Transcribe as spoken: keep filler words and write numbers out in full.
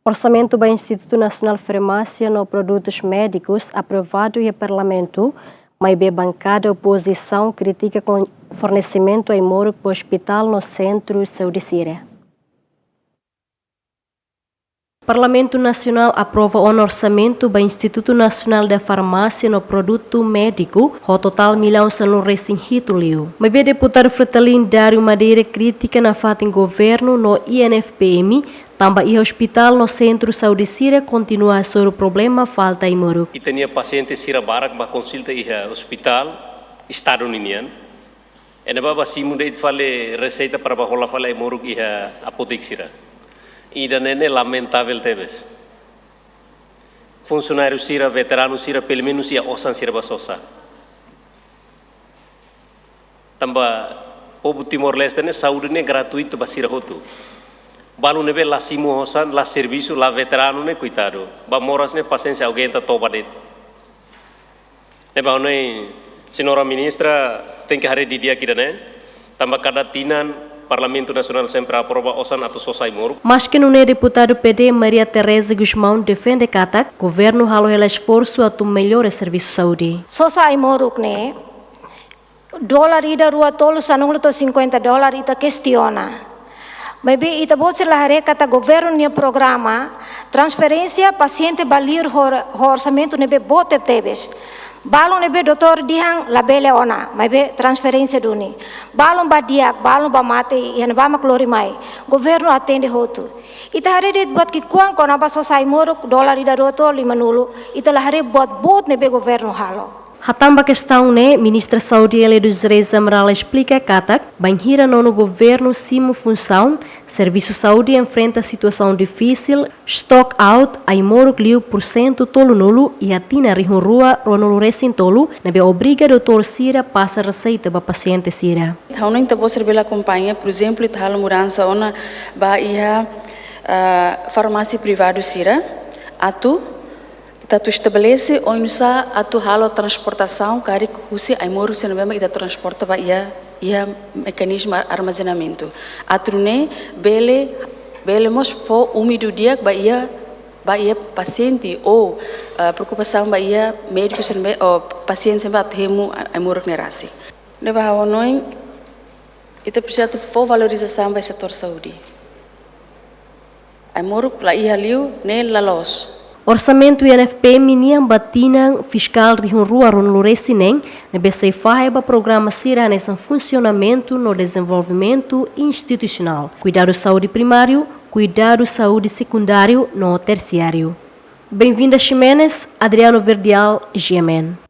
Orsamentu ba Institutu Nasionál Farmásia no Produtus Médikus aprovadu iha Parlamentu, maibé bankada opozisaun kritika fornesimentu ai-moruk ba ospitál no sentru saúde sira. Parlamentu Nasionál aprova ona orsamentu ba Institutu Nasionál da Farmásia no Produtu Médiku, ho totál millaun sanulu-resin-hitu liu. Maibé deputadu Fretilin Dário Madeira kritika nafatin governu no I N F P M, tanba iha ospitál no sentru saúde sira kontinua hasoru problema falta ai-moruk. Ita-nia pasiente sira barak bá konsulta iha ospitál estadu ninian. Ne'ebé bá simu de'it fali reseita para bá hola fali ai-moruk iha apoteke sira. Ida-ne'e ne'e lamentavel tebes. Funsionáriu sira, veteranu sira, pelumenus iha osan sira bá sosa. Tanba povu Timor-Leste ne'e saúde ne'e gratuitu ba sira hotu. Balu ne'ebé la simu osan, la servisu, la veteranu ne'e koitadu. Bá moras ne'e pasiénsia aguenta toba de'it. Ne'ebé ha'u hanoin, señora ministra tenke haree didi'ak ida-ne'e, tanba kada tinan Parlamentu Nasionál sempre aprova osan atu sosa ai-moruk. Maske nune'e, deputadu P D Maria Teresa Gusmão defende katak governu halo hela esforsu atu mellora servisu saúde. Sosa ai-moruk ne'e, dolar ida, rua, tolu, sanulu to'o cinquenta dolar ita kestiona. Maibé ita-boot sira la haree katak governu nia programa transferénsia pasiente ba liur ho, ho orsamentu ne'ebé boot tebetebes. Balun ne'ebé doutór dehan labele ona, maibé transferénsia duni. Balun bá di'ak, balun bá mate, iha ne'ebá mak lori mai. Governu atende hotu. Ita haree de'it buat ki'ikoan kona-ba sosa ai-moruk, dolar ida, rua, tolu, limanulu. Ita la haree buat boot ne'ebé governu halo. Hatán ba kestaun ne'e, Ministra Saúde Elia dos Reis Amaral esplika katak, bainhira nonu governu simu funsaun, servisu saúde enfrenta situasaun difisil, stock out, ai-moruk liu pursentu tolunulu iha tinan rihun rua ruanulu-resin-tolu, ne'ebé obriga doutór sira pasa reseita ba pasiente sira. Ha'u hanoin ita-boot sira bele akompaña, por ezemplu, ita halo mudansa ona ba iha, ah, farmásia privadu sira, atu ita atu estabelese oinsá atu halo transportasaun karik husi ai-moruk sira ne'ebé mak ita transporta ba iha, iha mekanizmu ar-, armazenamentu. Atu nune'e bele, bele mós fó úmidu di'ak ba iha, ba iha pasiente ou, ah, preokupasaun ba iha médiku sira ne'ebé, ou pasiente sira ne'ebé atu hemu ai-, ai-moruk ne'e rasik. Ne'ebé ha'u hanoin, ita presiza atu fó valorizasaun ba setór saúde. Ai-moruk la iha liu ne'e la loos. Orsamentu I N F P M nian ba tinan fiskál rihun rua ruanulu-resin-neen, ne'ebé sei fahe ba programa sira hanesan funsionamentu no dezenvolvimentu institusionál, kuidadu saúde primáriu, kuidadu saúde sekundáriu no tersiáriu. Benvinda Ximenes, Adriano Verdial, G M N.